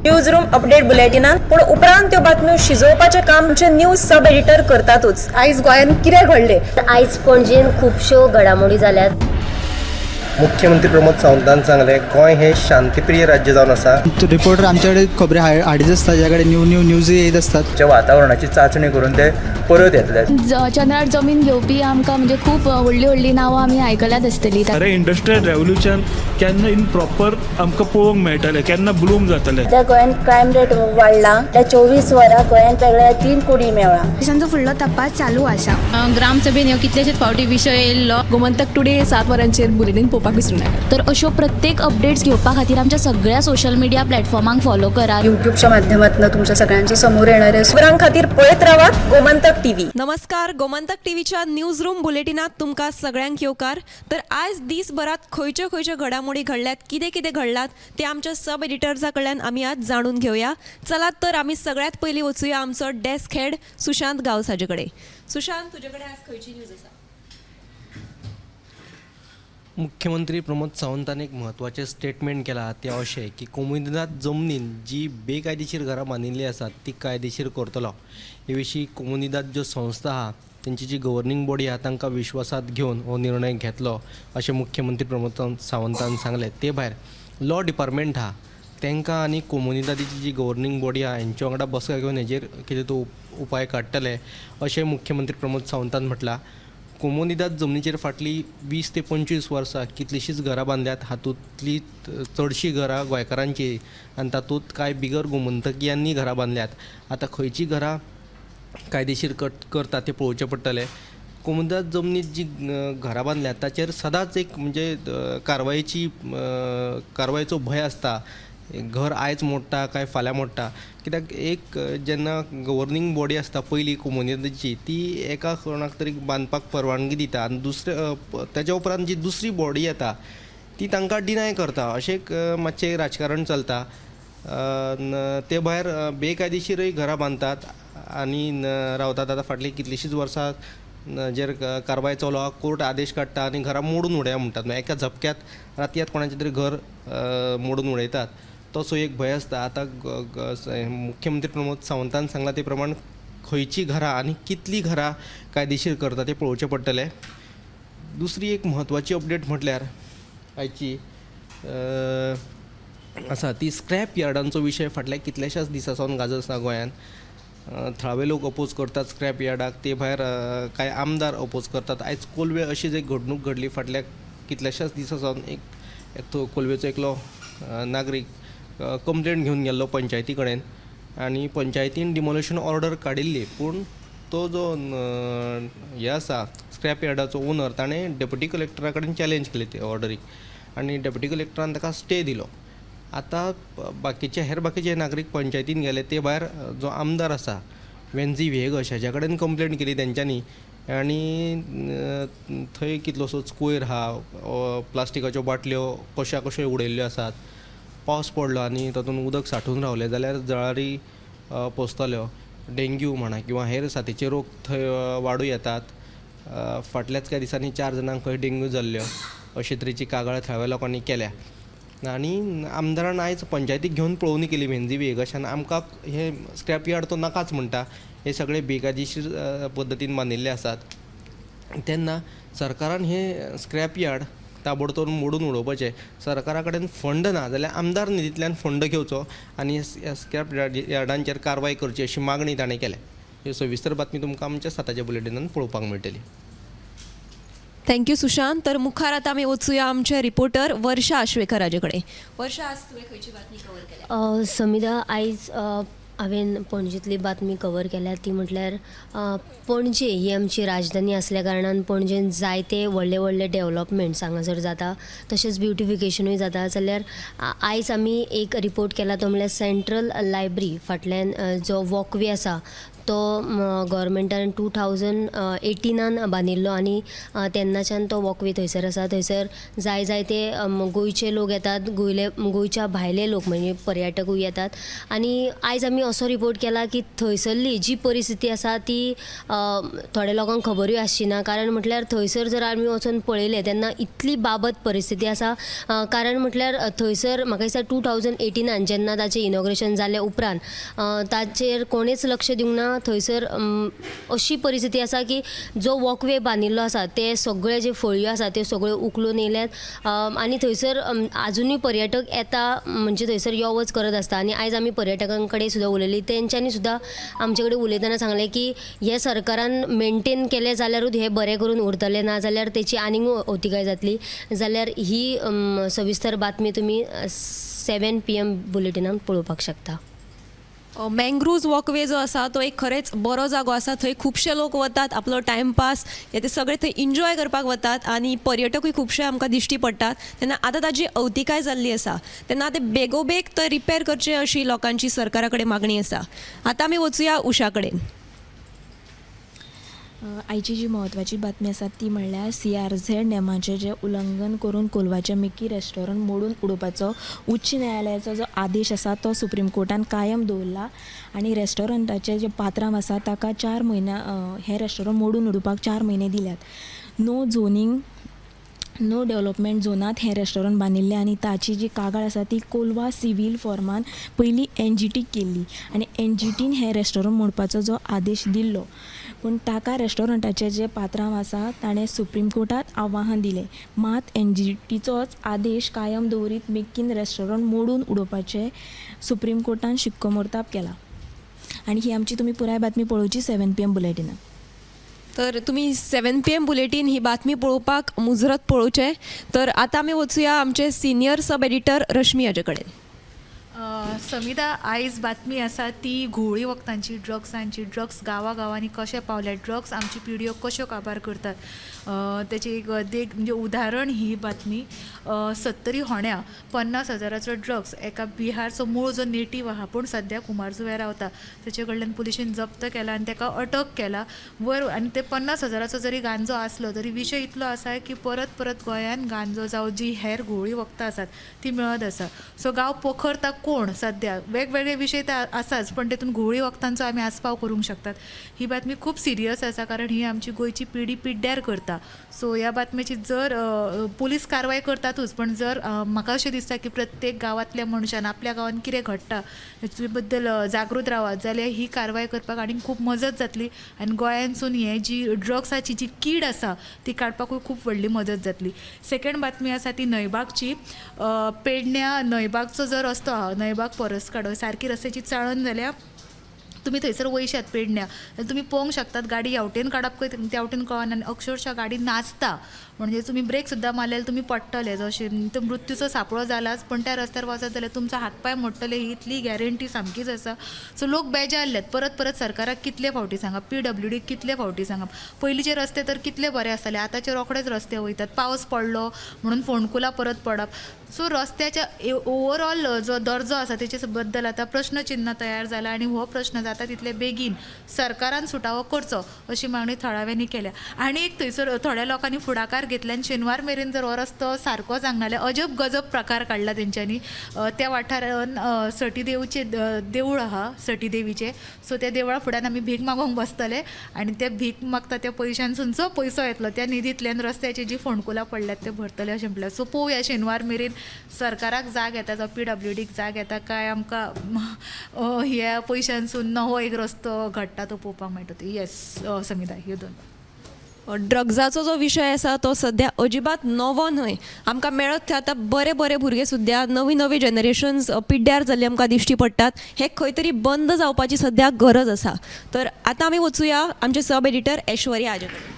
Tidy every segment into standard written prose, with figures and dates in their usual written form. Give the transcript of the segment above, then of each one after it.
News room update बुलेटिनात, पूण उपरांत त्यो बातम्यो शिजोवपाचें काम आमचे न्यूज सब एडिटर करतातूच. आयज गोंयांत कितें घडलें? आयज पणजेन खुबश्यो घडामोडी जाल्यात. मुख्यमंत्री प्रमोद सावंतान सांगलें, गोंय हें शांतीप्रिय राज्य जावन आसा. रिपोर्टर आमच्याकडे खबरी हाडीत आसता, ज्या कडेन न्यू न्यू न्यूजय येत आसतात. च्या वातावरणाची चांचणी करून ते परत येतले. चंद्रार जमीन घेवपी आमकां म्हणजे खूब व्हडलीं व्हडलीं नांवां आमी आयकल्यात आसतलीं. खरें इंडस्ट्रियल रेवोल्युशन केन्ना इन प्रॉपर आमकां पळोवंक मेळटलें, केन्ना ब्लूम जातलें? सध्या गोंयांत क्रायम रेट वाडला. त्या 24 वरां गोंयांत वेगळ्या तीन कुडी मेळ्ळा. पोलिसांचो फुडलो तपास चालू आसा. ग्रामसभेन ह्यो कितलेशेच फावटी विशय येयल्लो. गोमंतक टुडे 7 वरांचेर बुलेटीन पळोवपाक विसरूं नाका. तर अश्यो प्रत्येक अपडेट्स घेवपा खातीर आमच्या सगळ्या सोशल मिडिया प्लॅटफॉर्मांक फॉलो करात. युट्यूबच्या माध्यमातून तुमच्या सगळ्यांच्या समोर येणारे. खबरां खातीर पळयत रावात गोमंतक टीव्ही. नमस्कार, गोमंतक टीव्हीच्या न्यूज रूम बुलेटिनात तुमकां सगळ्यांक येवकार. तर आयज दीसभरात खंयच्यो खंयच्यो घडामोडी घडल्यात, कितें कितें घडलात तें आमच्या सब एडिटर्सा कडल्यान आमी आज जाणून घेवया. चलात तर, आमी सगळ्यात पयलीं वचुया आमचो डेस्क हेड सुशांत गांवस हाजे कडेन. सुशांत, तुजे कडेन आज खंयची न्यूज आसा? मुख्यमंत्री प्रमोद सावंतान एक म्हत्वाचें स्टेटमेंट केलां, तें अशें की कोमुनिदाद जमनीन जी बेकायदेशीर घरां बांदिल्लीं आसात ती कायदेशीर करतलो. हे विशीं कोमुनिदाद ज्यो संस्था आहा, तेंची जी गव्हर्नींग बॉडी आहा, तांकां विश्वासात घेवन हो निर्णय घेतलो अशें मुख्यमंत्री प्रमोद सावंतान सांगलें. ते भायर लॉ डिपार्टमेंट आहा तांकां आनी कोमुनिदादीची जी गव्हर्नींग बॉडी आहा हेंच्या वांगडा बसका घेवन हेजेर कितें तो उपाय काडटले अशें मुख्यमंत्री प्रमोद सावंतान म्हटलां. कोमुनिदाद जमनीचेर फाटलीं 20 ते 25 वर्सां कितलींशींच घरां बांदल्यात. हातूंतलीं चडशीं घरां गोंयकारांची आनी तातूंत कांय बिगर गोमंतकियांनी घरां बांदल्यात. आतां खंयचीं घरां कायदेशीर कट करता तें पळोवचें पडटलें. कोमुनिदाद जमनीत जी घरां बांदल्यात ताचेर सदांच एक म्हणजे कारवायेचो भंय आसता. घर आयज मोडटा काय फाल्यां मोडटा, कित्याक एक जेन्ना गव्हर्नींग बॉडी आसता पयली कोमुनिदादीची, ती एका कोणाक तरी बांदपाक परवानगी दिता आनी दुसरे ताच्या उपरांत जी दुसरी बॉडी येता ती तांकां डिनाय करता. अशें एक मातशें राजकारण चलता. ते भायर बेकायदेशीरय घरां बांदतात आनी रावतात. आतां फाटलीं कितलींशींच वर्सां जेर कारवाय चालू आहा. कोर्ट आदेश काडटा आनी घरां मोडून उडया म्हणटात. मागीर एका झपक्यात रातयांत कोणाचें तरी घर मोडून उडयतात, तसो एक भंय आसता. आतां मुख्यमंत्री प्रमोद सावंतान सांगलां ते प्रमाण खंयचीं घरां आनी कितलीं घरां कायदेशीर करता तें पळोवचें पडटलें. दुसरी एक म्हत्वाची अपडेट म्हटल्यार आयची आसा ती स्क्रॅप यार्डांचो विशय. फाटल्या कितल्याशाच दिसां सावन गाजत आसा गोंयांत. थळावे लोक अपोज करतात स्क्रॅप यार्डाक, ते भायर कांय आमदार अपोज करतात. आयज कोलवे अशीच एक घडणूक घडली. फाटल्या कितल्याशाच दिसां सावन एक तो कोलवेचो एकलो नागरीक कंप्लेन घेवन गेल्लो पंचायती कडेन आनी पंचायतीन डिमोलिशन ऑर्डर काडिल्ली, पूण तो जो हे आसा स्क्रॅप यार्डाचो ओनर, ताणें डेप्युटी कलेक्टरा कडेन चॅलेंज केली ते ऑर्डरीक आनी डेप्युटी कलेक्टरान ताका स्टे दिलो. आतां बाकीचे हेर बाकीचे नागरीक पंचायतीन गेले. ते भायर जो आमदार आसा वेन्झी व्हिएगश हाज्या कडेन कंप्लेन केली तेंच्यांनी आनी थंय कितलोसोच कोयर आहा, प्लास्टिकाच्यो बाटल्यो कश्या कश्यो उडयल्ल्यो आसात. पावस पडलो आनी तातूंत उदक सांठून रावलें जाल्यार जळारी पोसतल्यो, डेंग्यू म्हणा किंवा हेर साथीचे रोग थंय वाडूं येतात. फाटल्याच कांय दिसांनी चार जाणांक खंय डेंग्यू जाल्ल्यो अशे तरेची कागाळ थळाव्या लोकांनी केल्या आनी आमदारान आयज पंचायतीक घेवन पळोवणी केली व्हेंझी व्हिएगशान. आमकां हे स्क्रॅप यार्ड तो नाकाच म्हणटा, हे सगळे बेकायदेशीर पद्दतीन बांदिल्ले आसात. तेन्ना सरकारान हे स्क्रॅप यार्ड ताबडतोब मोडून उडोवपाचें. सरकारा कडेन फंड ना जाल्यार आमदार निधींतल्यान फंड घेवचो आनी ह्या स्क्रॅप यार्डांचेर कारवाय करची अशी मागणी ताणें केल्या. ही सविस्तर बातमी तुमकां आमच्या 7च्या बुलेटिनान पळोवपाक मेळटली. Thank you Sushant. तर मुखार आतां आमी वचुया आमचे रिपोर्टर वर्षा आश्वेकर हाजे कडेन. वर्षा, आज तुवें खंयची बातमी कवर केल्या? समिधा, आयज हांवें पणजेंतली बातमी कवर केल्या ती म्हटल्यार पणजे ही आमची राजधानी आसल्या कारणान पणजेन जायते व्हडले व्हडले डेवलपमेंट्स हांगासर जाता, तशेंच ब्युटिफिकेशनूय जाता. जाल्यार आयज आमी एक रिपोर्ट केला तो म्हणल्यार सेंट्रल लायब्ररी फाटल्यान जो वॉकवे आसा तो गोवोरमेंटान 2018 बांदिल्लो आनी तेन्नाच्यान तो वॉकवे थंयसर आसा. थंयसर जाय जायते गोंयचे लोक येतात, गोंयच्या भायले लोक म्हणजे पर्यटकूय येतात. आनी आयज आमी असो रिपोर्ट केला की थंयसरली जी परिस्थिती आसा ती थोड्या लोकांक खबरूय आसची ना, कारण म्हटल्यार थंयसर जर आमी वचोन पळयलें तेन्ना इतली बाबत परिस्थिती आसा. कारण म्हटल्यार थंयसर म्हाका दिसता 2018 जेन्ना ताचें इनॉग्रेशन जालें उपरांत ताचेर कोणेच लक्ष दिवंक ना. थंयसर अशी परिस्थिती आसा की जो वॉकवे बांदिल्लो आसा ते सगळे जे फळयो आसा त्यो सगळ्यो उखलून येयल्यात आनी थंयसर आजुनूय पर्यटक येता, म्हणजे थंयसर यो वच करत आसता. आनी आयज आमी पर्यटकां कडेन सुद्दां उलयली, तेंच्यांनी सुद्दां आमचे कडेन उलयतना सांगलें की हे सरकारान मेनटेन केलें जाल्यारूच हें बरें करून उरतलें, ना जाल्यार तेची आनीक अवतिकाय जातली. जाल्यार ही सविस्तर बातमी तुमी 7 PM बुलेटिनान पळोवपाक शकता. मँग्रुव्ज वॉकवे जो आसा तो एक खरेंच बरो जागो आसा. थंय खुबशे लोक वतात आपलो टायमपास हे ते सगळे थंय इन्जॉय करपाक वतात आनी पर्यटकूय खुबशे आमकां दिश्टी पडटात. तेन्ना आतां ताजी अवतिकाय जाल्ली आसा, तेन्ना ते बेगोबेग थंय रिपेर करचे अशी लोकांची सरकारा कडेन मागणी आसा. आतां आमी वचुया उषा कडेन. आयची जी म्हत्वाची बातमी आसा ती म्हणल्यार CRZ नेमाचें जें उल्लंघन करून कोलवाचें मिकी रेस्टॉरंट मोडून उडोवपाचो उच्च न्यायालयाचो जो आदेश आसा तो सुप्रीम कोर्टान कायम दवरला आनी रेस्टॉरंटाचे जे पात्रांव आसा ताका 4 म्हयन्या हें रेस्टॉरंट मोडून उडोवपाक 4 म्हयने दिल्यात. नो झोनींग नो डेवलपमेंट झोनांत हें रेस्टॉरंट बांदिल्लें आनी ताची जी कागाळ आसा ती कोलवा सिवील फॉर्मान पयलीं NGT केल्ली आनी NGTन हें रेस्टॉरंट मोडपाचो जो आदेश दिल्लो, पूण ताका रेस्टॉरंटाचे जे पात्रांव आसा ताणें सुप्रीम कोर्टांत आव्हान दिलें. मात NGTचोच आदेश कायम दवरीत मिक्कीन रेस्टॉरंट मोडून उडोवपाचें सुप्रीम कोर्टान शिक्कोमोर्ताब केला. आनी ही आमची तुमी पुराय बातमी पळोवची 7 PM बुलेटिनान. तर तुमी 7 PM bulletin ही बातमी पळोवपाक मुजरत पळोवचें. तर आतां आमी वचुया आमचे सिनियर सब एडिटर रश्मी हाजे कडेन. समिता, आयज बातमी आसा ती घुंवळी वखदांची, ड्रग्सांची. ड्रग्स गांवागांवांनी कशें पावले, ड्रग्स आमची पिढयो कश्यो काबार करतात तेची एक देख म्हणजे उदाहरण ही बातमी. 70 होण्या 50,000 ड्रग्स एका बिहारचो मूळ जो नेटीव आहा पूण सद्या कुमारजुव्यार रावता तेचे कडल्यान पुलिशेन जप्त केला आनी तेका अटक केला. वयर आनी ते 50,000 जरी गांजो आसलो तरी विशय इतलो आसा की परत परत गोंयान गांजो जावं जी हेर घुंवळी वखदां आसात ती मेळत आसा. सो गांव पोखरता कोण सद्या, वेगवेगळे विशय ते आसाच पण तेतून घुंवळी वखदांचो आमी आस्पाव करूंक शकतात. ही बातमी खूब सिरियस आसा कारण ही आमची गोंयची पिढी पिड्ड्यार करता. सो ह्या बातमेची जर पुलीस कारवाय करतातूच पण जर म्हाका अशें दिसता की प्रत्येक गांवांतल्या मनशान आपल्या गांवांत कितें घडटा हेचे बद्दल जागृत रावात जाल्यार ही कारवाय करपाक आनीक खूब मजत जातली आनी गोंयांतसून हे जी ड्रग्साची जी कीड आसा ती काडपाकूय खूब व्हडली मदत जातली. सेकेंड बातमी आसा ती न्हंयबागची. पेडण्या न्हंयबागचो जो रस्तो आहा, न्हंयबाग पोरस्काडो, सारकी रस्त्याची चाळण जाल्या. तुमी थंयसर वयशात पेडण्या जाल्यार तुमी पळोवंक शकतात गाडी ह्या वटेन काडप खंय त्या वटेन कळना आनी अक्षरशा गाडी नाचता, म्हणजे तुमी ब्रेक सुद्दां मारले तुमी पडटले. जशें तो मृत्यूचो सांपळो जालाच पण त्या रस्त्यार वचत जाल्यार तुमचो हात पांय मोडटले ही इतली गॅरंटी सामकीच आसा. सो लोक बेजारल्यात. परत परत सरकाराक कितले फावटी सांगप, PWD कितले फावटी सांगप. पयलींचे रस्ते तर कितले बरे आसताले, आतांचे रोखडेच रस्ते वयतात. पावस पडलो म्हणून फोंडकुलां परत पडप. सो रस्त्याच्या ओवरऑल जो दर्जो आसा तेचे बद्दल आतां प्रश्नचिन्ह तयार जाला आनी हो प्रश्न जाता तितले बेगीन सरकारान सुटावो करचो अशी मागणी थळाव्यांनी केल्या. आनी एक थंयसर थोड्या लोकांनी फुडाकार घेतल्यान शेनवार मेरेन जर हो रस्तो सारको जावंक ना जाल्यार अजब गजब प्रकार काडला तेंच्यांनी. त्या वाठारान सटी देवचे देवूळ आहा, सटी देवीचें. सो त्या देवळा फुड्यान आमी भीक मागोंक बसतले आनी ते भीक मागता त्या पयशांसून जो पयसो येतलो त्या निधींतल्यान रस्त्याची जी फोंडकुलां पडल्यात ते भरतले अशें म्हटल्यार. सो पळोवया शेनवार मेरेन सरकाराक जाग येता जावं PWDक जाग येता काय आमकां ह्या पयशांसून नवो एक रस्तो घडटा तो पळोवपाक मेळटा. येस समिता, ह्यो दोन. ड्रग्साचो जो विशय आसा तो सद्या अजिबात नवो न्हय. आमकां मेळत थंय आतां बरे बरे भुरगे सुद्दां नवी नवी जनरेशन्स पिड्ड्यार जाल्ले आमकां दिश्टी पडटात. हें खंय तरी बंद जावपाची सद्या गरज आसा. तर आतां आमी वचुया आमचे सब एडिटर ऐश्वर्या हाजे कडेन.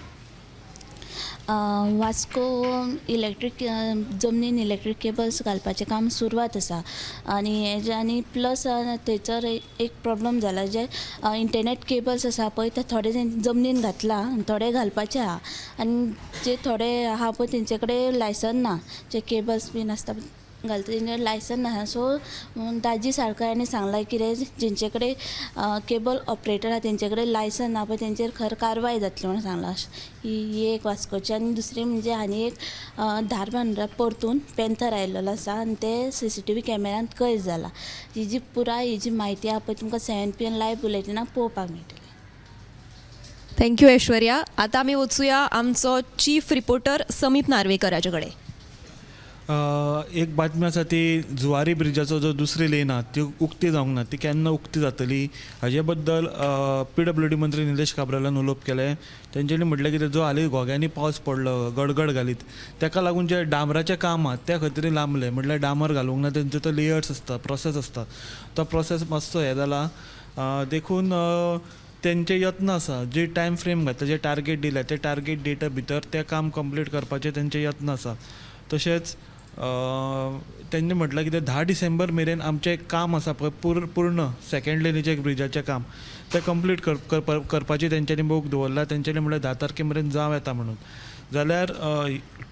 वास्को इलेक्ट्रीक जमनीन इलेक्ट्रीक केबल्स घालपाचें काम सुरवात आसा आनी हेजे आनी प्लस थंयसर एक प्रॉब्लम जाला जे इंटरनेट केबल्स आसा पळय ते थोडे जमनीन घातला आनी थोडे घालपाचे आहा आनी जे थोडे आहा पळय तेंचे कडेन लायसन ना, जे केबल्स बीन आसता घालता तेंचे लायसन ना. सो दाजी साळकार हांणी सांगलां कितें जेंचे कडेन केबल ऑपरेटर आहा तेंचे कडेन लायसन ना पळय तेंचेर खर कारवाय जातली म्हणून सांगलां. ही एक वास्कोची. आनी दुसरी म्हणजे आनी एक धारबांदोडा परतून पॅन्थर आयलेलो आसा आनी ते CCTV कॅमेरान कैद जाला. ही जी पुराय ही जी म्हायती आहा पळय तुमकां 7 PM live बुलेटिनाक पळोवपाक मेळटली. Thank you Aishwarya. आतां आमी वचुया आमचो चीफ रिपोर्टर समीप नार्वेकर हाचे कडेन. एक बातमी आसा ती जुवारी ब्रिजाचो जो दुसरी लेन आहा ती उक्ती जावंक ना, ती केन्ना उक्ती जातली हाजे बद्दल PWD मंत्री निलेश काब्रालान उलोवप केलें. तेंच्यांनी म्हटलें कितें जो हालीं घोग्यांनी पावस पडलो गडगड घालीत तेका लागून जे डांबराचें काम आहा त्या खातीर लांबलें. म्हटल्यार डांबर घालूंक ना, तेंचो तो लेयर्स आसता, प्रोसेस आसता, तो प्रोसेस मातसो हें जाला. देखून तेंचे यत्न आसा, जे टायम फ्रेम घातला, जे टार्गेट दिल्या ते टार्गेट डेटा भितर तें काम कंप्लीट करपाचे तेंचे यत्न आसा. तशेंच तेंणे म्हटलां कितें 10 डिसेंबर मेरेन आमचें काम आसा पळय पूर्ण सेकेंड लेनीचें ब्रिजाचें काम तें कंप्लीट करपाची तेंच्यांनी मोख दवरला. तेंच्यांनी म्हळ्यार 10 तारखे मेरेन जावं येता म्हणून. जाल्यार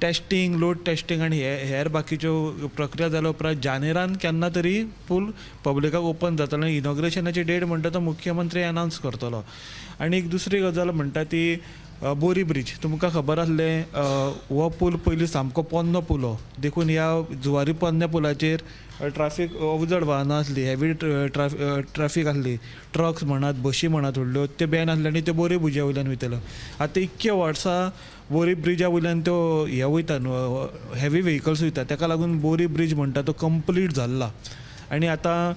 टेस्टींग, लोड टेस्टींग आनी हेर बाकीच्यो प्रक्रिया जाल्या उपरांत जानेरान केन्ना तरी पूल पब्लिकाक ओपन जातलो आनी इनॉग्रेशनाची डेट म्हणटा तो मुख्यमंत्री अनावन्स करतलो. आनी एक दुसरी गजाल म्हणटा ती बोरी ब्रीज. तुमकां खबर आसलें हो पूल पयलीं सामको पोन्नो पूल हो, देखून ह्या जुवारी पोन्न्या पुलाचेर ट्राफीक अवजड वाहनां आसलीं, हेवी ट्राफीक आसली, ट्रक्स म्हणात, बशी म्हणात व्हडल्यो, त्यो बॅन आसल्यो आनी त्यो बोरी ब्रिजा वयल्यान वयताल्यो. आतां इतक्या वर्सां बोरी ब्रिजा वयल्यान त्यो हे वयता, हेवी व्हेकल्स वयता, तेका लागून बोरी ब्रीज म्हणटा तो कंप्लीट जाल्ला. आनी आतां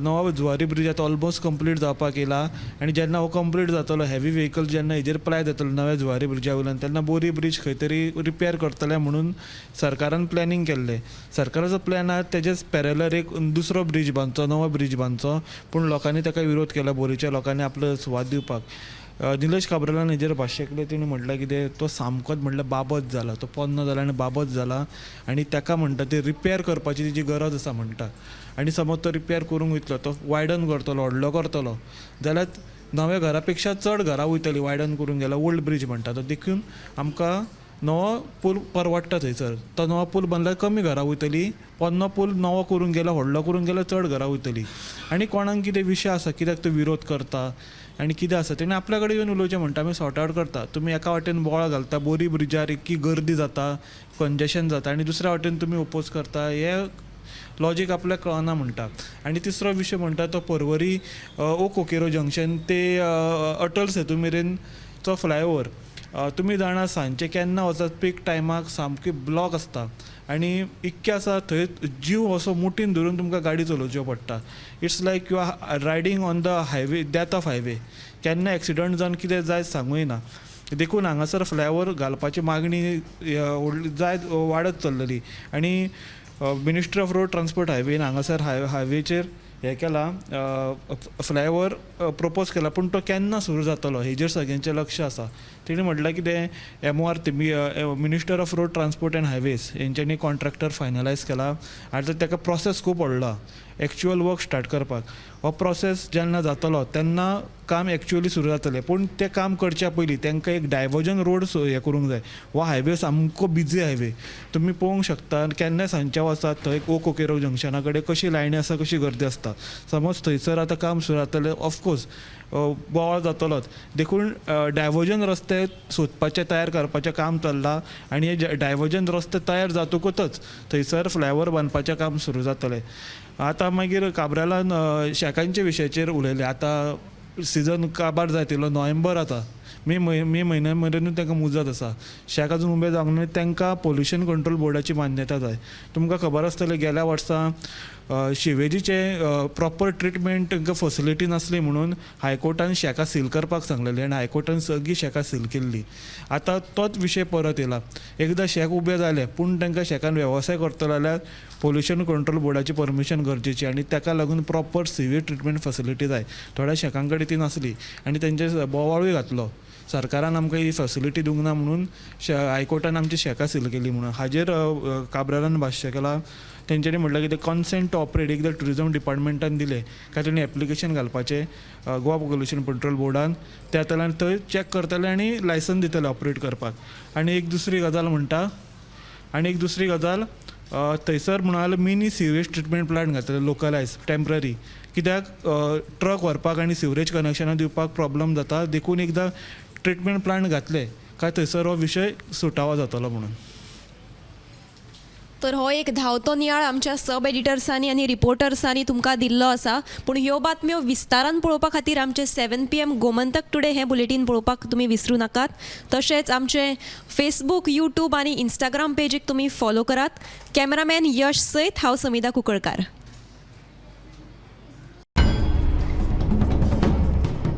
नवो जुवारी ब्रीज आतां ऑलमोस्ट कंप्लीट जावपाक येयला आनी जेन्ना हो कंप्लीट जातलो, हेवी व्हेकल जेन्ना हेजेर प्लाय जातलो नव्या जुवारी ब्रिजा वयल्यान, तेन्ना बोरी ब्रीज खंय तरी रिपेर करतले म्हणून सरकारान प्लॅनिंग केल्लें. सरकाराचो प्लॅन आहा तेजेच पॅरलर एक दुसरो ब्रीज बांदचो, नवो ब्रीज बांदचो, पूण लोकांनी ताका विरोध केला, बोरीच्या लोकांनी आपलो सुवात दिवपाक. निलेश काब्रालान हेजेर भाश्य केलें. तेणी म्हटलें कितें तो सामकोच म्हटल्यार बाबत जाला, तो पोन्नो जाला आनी बाबत जाला आनी ताका म्हणटा ते रिपेर करपाची तेजी गरज आसा म्हणटा. आनी समज तो रिपेर करूंक वयतलो, तो वायडन करतलो, व्हडलो करतलो जाल्यार नव्या घरा पेक्षा चड घरां वयतलीं वायडन करूंक गेल्यार, ओल्ड ब्रीज म्हणटा तो. देखून आमकां नवो पूल परवडटा थंयसर. तो नवो पूल बांदल्यार कमी घरां वयतलीं, पोन्नो पूल नवो करूंक गेल्यार, व्हडलो करूंक गेल्यार चड घरां वयतलीं. आनी कोणाक कितें विशय आसा, कित्याक तो विरोध करता आनी कितें आसा तेणें आपल्या कडेन येवन उलोवचें म्हणटा, आमी सॉर्ट आवट करता. तुमी एका वाटेन बोवाळ घालता, बोरी ब्रिजार इतकी गर्दी जाता, कंजेशन जाता आनी दुसऱ्या वाटेन तुमी ओपोज करता, हें लॉजीक आपल्याक कळना म्हणटा. आनी तिसरो विशय म्हणटा तो पर्वरी ओक कोकेरो जंक्शन ते अटल सेतू मेरेनचो फ्लायओवर. तुमी जाणा सांजचे केन्ना वचत पीक टायमाक सामकी ब्लॉक आसता आनी इतकें आसा थंय जीव असो मुठीन धरून तुमकां गाडी चलोवच्यो पडटा. It's like you are riding on the highway, death of highway. केन्ना एक्सिडंट जावन कितें जायत सांगूं येना. देखून हांगासर फ्लायओवर घालपाची मागणी जायत वाडत चल्लेली आनी मिनिस्ट्री ऑफ रोड ट्रान्सपोर्ट हायवेन हांगासर हायवेचेर हें केलां, फ्लायओवर प्रपोज केला, पूण तो केन्ना सुरू जातलो हेजेर सगळ्यांचें लक्ष आसा. तेणी म्हटलें कितें MORT minister of road transport and highways हेंच्यांनी contractor finalise केला. आतां ताका प्रोसेस खूब व्हडलो, एक्चुअल वर्क स्टार्ट करपाक. हो प्रोसेस जेन्ना जातलो तेन्ना काम एक्चुअली सुरू जातलें, पूण तें काम करच्या पयलीं तांकां एक डायवर्जन रोड हें करूंक जाय. हो हायवे सामको बिजी हायवे, तुमी पळोवंक शकता केन्नाय सांजचे वचात थंय ओक कोकेरो जंक्शना कडेन कशी लायनी आसा, कशी गर्दी आसता. समज थंयसर आतां काम सुरू जातलें, ऑफकोर्स बोवाळ जातलोच. देखून डायवर्जन रस्ते सोदपाचें, तयार करपाचें काम चल्लां आनी हे डायवर्जन रस्ते तयार जातकूच थंयसर फ्लायओवर बांदपाचें काम सुरू जातलें. आतां मागीर काब्रालान शेकांच्या विशयाचेर उलयलें. आतां सिजन काबार जायत येयलो, नोव्हेंबर आतां मे म्हयन्या मेरेनूच तांकां मुजत आसा. शेक अजून उबें जावंक ना, तांकां पोल्युशन कंट्रोल बोर्डाची मान्यता जाय. तुमकां खबर आसतलें गेल्या वर्सा शिवेजीचें प्रॉपर ट्रिटमेंट तांकां फेसिलिटी नासली म्हणून हायकोर्टान शेकां सील करपाक सांगलेलें आनी हायकोर्टान सगळीं शेकां सील केल्लीं. आतां तोच विशय परत येयला. एकदां शेक उबें जालें पूण तांकां शेकान वेवसाय करतलो जाल्यार पोल्युशन कंट्रोल बोर्डाची परमिशन गरजेची आनी ताका लागून प्रॉपर सिवेज ट्रिटमेंट फेसिलिटी जाय. थोड्या शेकां कडेन ती नासली आनी तेंचेर बोवाळूय घातलो, सरकारान आमकां ही फेसिलिटी दिवंक ना म्हणून हायकोर्टान आमची शेकां सील केली म्हणून. हाजेर काब्रालान भाश्य केलां. तेंच्यांनी म्हटलें की ते कॉन्सेंट टू ऑपरेट एकदां ट्युरिजम डिपार्टमेंटान दिलें काय तेणी एप्लिकेशन घालपाचें गोवा पोल्युशन कंट्रोल बोर्डान, ते जातले थंय चॅक करतले आनी लायसन दितले ऑपरेट करपाक. आनी एक दुसरी गजाल म्हणटा, आनी एक दुसरी गजाल थंयसर म्हणून जाल्यार मिनी सिवरेज ट्रिटमेंट प्लांट घातले लोकलायज टेंपररी, कित्याक ट्रक व्हरपाक आनी सिवरेज कनेक्शनां दिवपाक प्रॉब्लम जाता. देखून एकदां ट्रिटमेंट प्लांट घातले काय थंयसर हो विशय सुटावो जातलो म्हणून. तर हो एक धांवतो नियाळ आमच्या सब एडिटर्सांनी आनी रिपोर्टर्सांनी तुमकां दिल्लो आसा. पूण ह्यो बातम्यो विस्तारान पळोवपा खातीर आमचें 7 PM Gomantak today हें बुलेटीन पळोवपाक तुमी विसरूं नाकात. तशेंच आमचें फेसबूक, यूट्यूब आनी इंस्टाग्राम पेजीक तुमी फॉलो करात. कॅमेरामॅन यश सयत हांव समिधा कुंकळकार.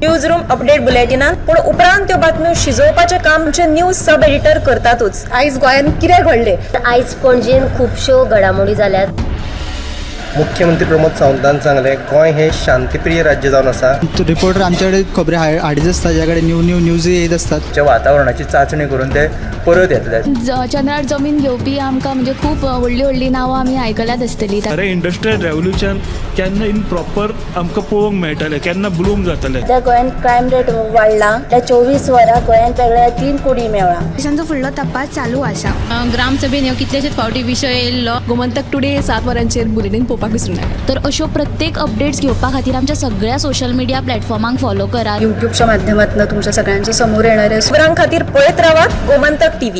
न्यूज रूम अपडेट बुलेटिनात, पूण उपरांत त्यो बातम्यो शिजोवपाचें काम आमचे न्यूज सब एडिटर करतातूच. आयज गोंयांत कितें घडलें? आयज पणजेन खुबश्यो घडामोडी जाल्यात. मुख्यमंत्री प्रमोद सावंतान सांगलें, गोंय हें शांतीप्रिय राज्य जावन आसा. रिपोर्टर आमचे कडेन खबरी हाडीत आसता, ज्या कडेन न्यू न्यू न्यूजय येत आसतात. वातावरणाची चांचणी करून ते परत येतले. चंद्रार जमीन घेवपी आमकां म्हणजे खूब व्हडलीं व्हडलीं नांवां आमी आयकल्यात आसतलीं. अरे, इंडस्ट्रियल रेवोल्युशन केन्ना इन प्रॉपर आमकां पळोवंक मेळटलें, केन्ना ब्लूम जातलें? सध्या गोंयांत क्रायम रेट वाडला. त्या 24 वरां गोंयांत वेगळ्या तीन कुडी मेवळा. पोलिसांचो फुडलो तपास चालू आसा. ग्रामसभेन ह्यो कितलेशेच फावटी विशय येयल्लो. गोमंतक टुडे 7 वरांचेर बुलेटीन पळोवपाक विसरूं नाका. तर अश्यो प्रत्येक अपडेट्स घेवपा खातीर आमच्या सगळ्या सोशल मिडिया प्लॅटफॉर्मांक फॉलो करात. यूट्यूबच्या माध्यमातून तुमच्या सगळ्यांच्या समोर येणारे. खबरां खातीर पळयत रावात गोमंतक टीव्ही.